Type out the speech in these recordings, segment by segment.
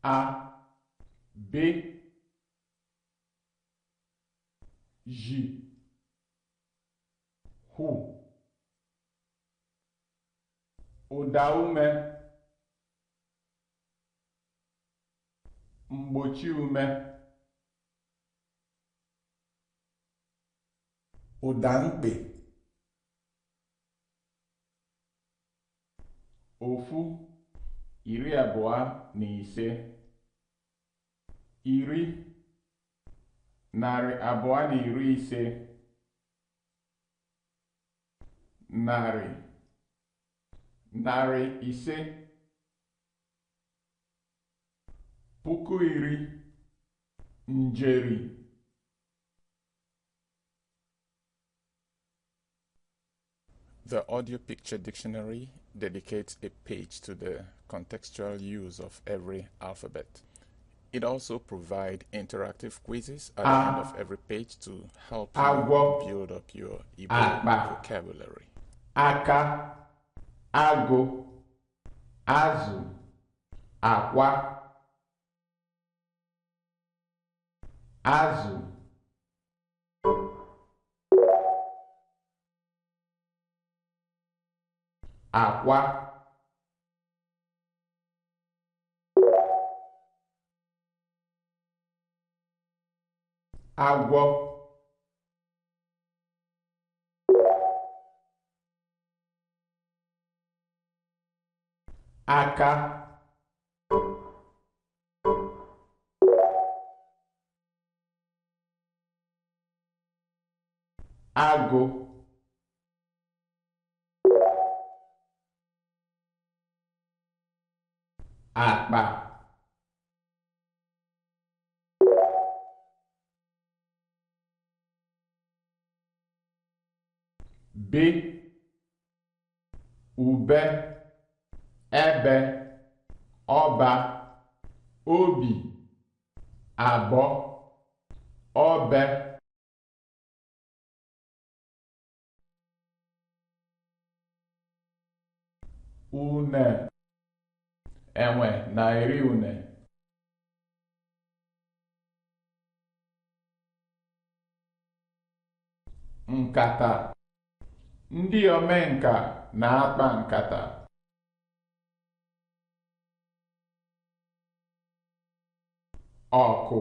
A, B, J, Hu. Ụdaume, mgbochiume, ụdamkpị, ofu, 25, iri, 250, narị, 500, 10,000, njeri. The Audio Picture Dictionary dedicates a page to the contextual use of every alphabet. It also provides interactive quizzes at the end of every page to help you Agwọ, build up your Igbo akpa, vocabulary. Aka, agụ, azụ, akwa, azụ. Akwa. Agwọ. Aka. Agụ. Akpa. B, ube, ebe, ọba, obi, abọ, ọbe. Une. Enwe na-eri une. Nkata. Ndị omenka na-akpa nkata. Ọkụ.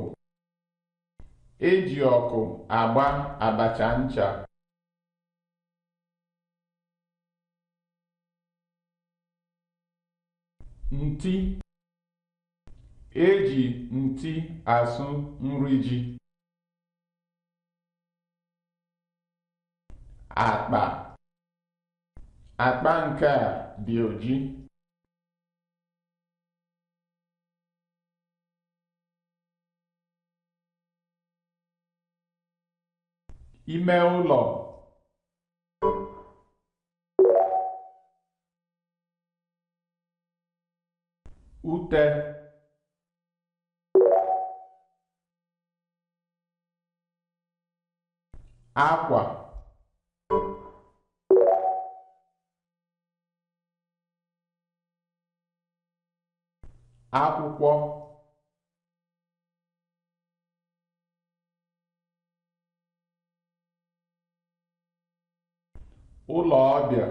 Eji ọkụ agba abacha ncha. Nti. Eji nti asụ nri ji. Akpa. Akpa nke a dị oji. Ime ụlọ. Ute. Akwa. Akwụkwọ. Ụlọ ọbịa.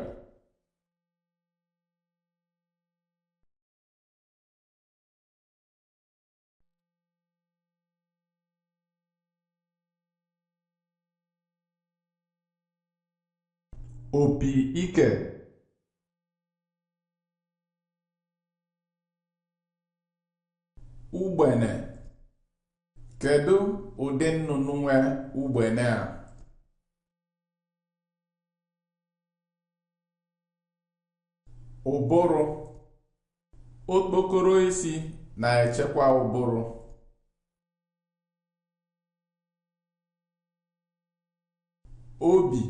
Opi ike. Ugbene. Kedu ụdị nnụnụ nwe ugbene a? Ụbụrụ. Okpokoro isi na-echekwa ụbụrụ. Obi.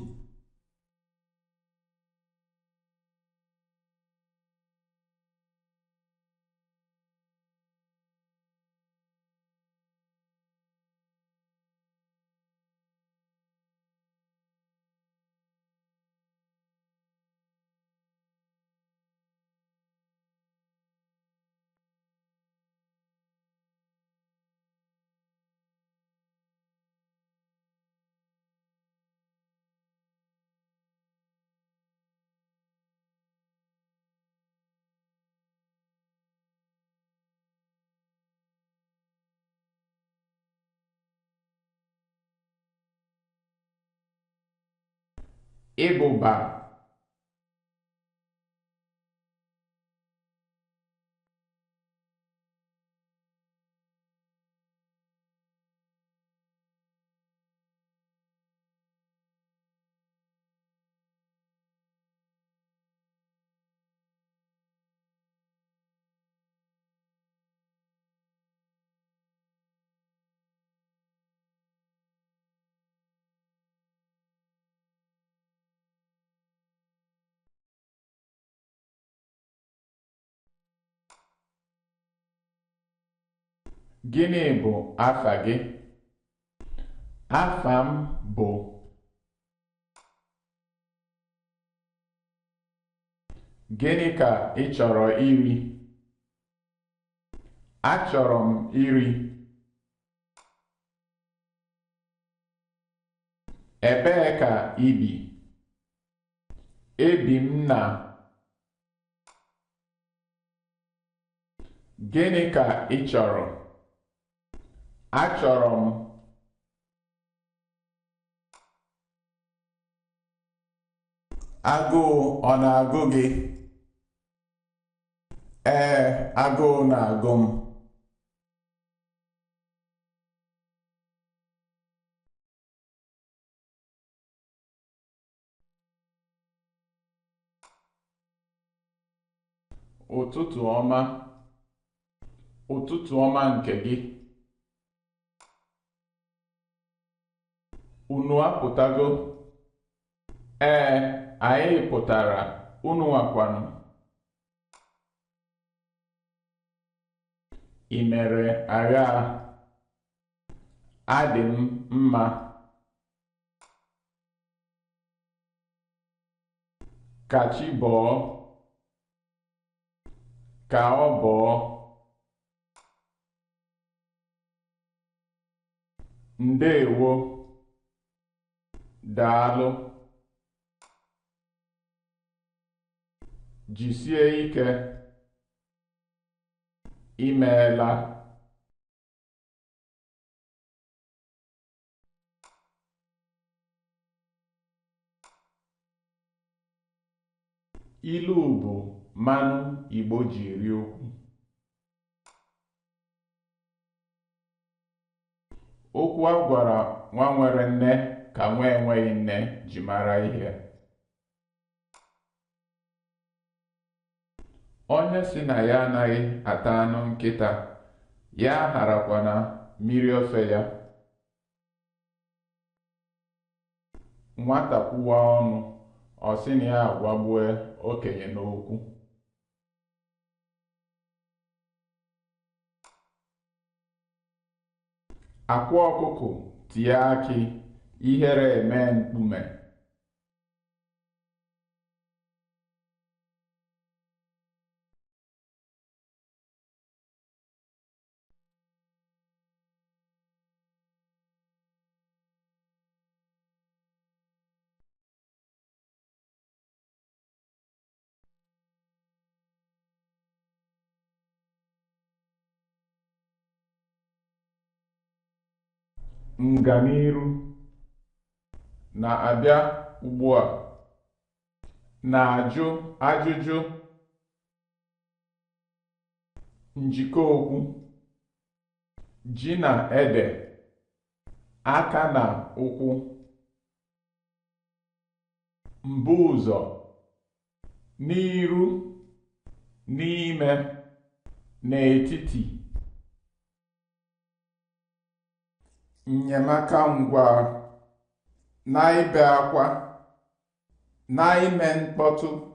Ịbụba. Gịnị bụ afa gị? Afa m bụ. Gịnị ka ị chọrọ iri? Achọrọ m iri. Ebee ka i bi? Ebi m na. Gịnị ka ị chọrọ? Achọrọ m. Agụụ ọ na-agụ gị? Ee, agụụ na-agụ m. Ụtụtụ ọma. Ụtụtụ ọma nke gị. Unu apụtago? Ee, anyị pụtara. Unu nwakwanụ? I mere aghaa? Adị m mma. Ka chi bọọ. Ka ọ bọọ. Ndeewo. Daalụ. Jisie ike. Imeela. Ilu bụ mmanụ Igbo ji eri okwu. Okwu a gwara nwa nwere nne ka nwa enweghị nne ji mara ihe. Onye sị na ya anaghị ata anụ nkịta, ya aharakwana mmiri ofe ya. Nwata kwuwa ọnụ, ọ sị na ya agwagbue okenye n'okwu. Akwa ọkụkụ tie akị, ihere emee mkpume. Nganiru na-abịa ugbu a. Na-ajụ ajụjụ. Njikọ okwu. Ji na ede. Aka na ụkwụ. Mbuụzọ. N'iru. N'ime. N'etiti. Nnyemaka ngwaa. Na-ibe akwa. Na ime mkpọtụ.